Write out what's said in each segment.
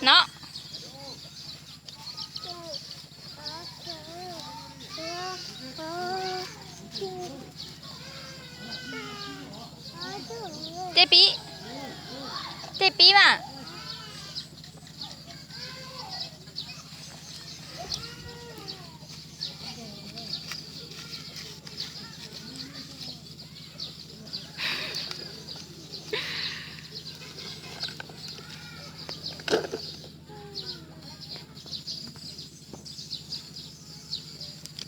No. Tej pib, tej pib mas.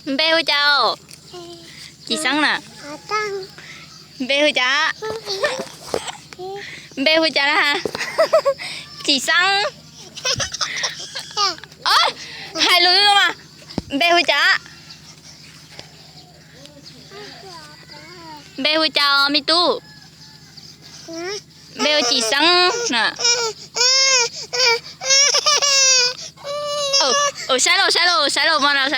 Npe hu cas? Cim Xeeb na. Npe hu cas? Npe hu cas na? Cim Xeeb. Hais lus mas. Npe hu cas? Npe hu cas me tub? Npe hu Cim Xeeb na. Saib lauj, saib lauj, saib lauj, mas no saib.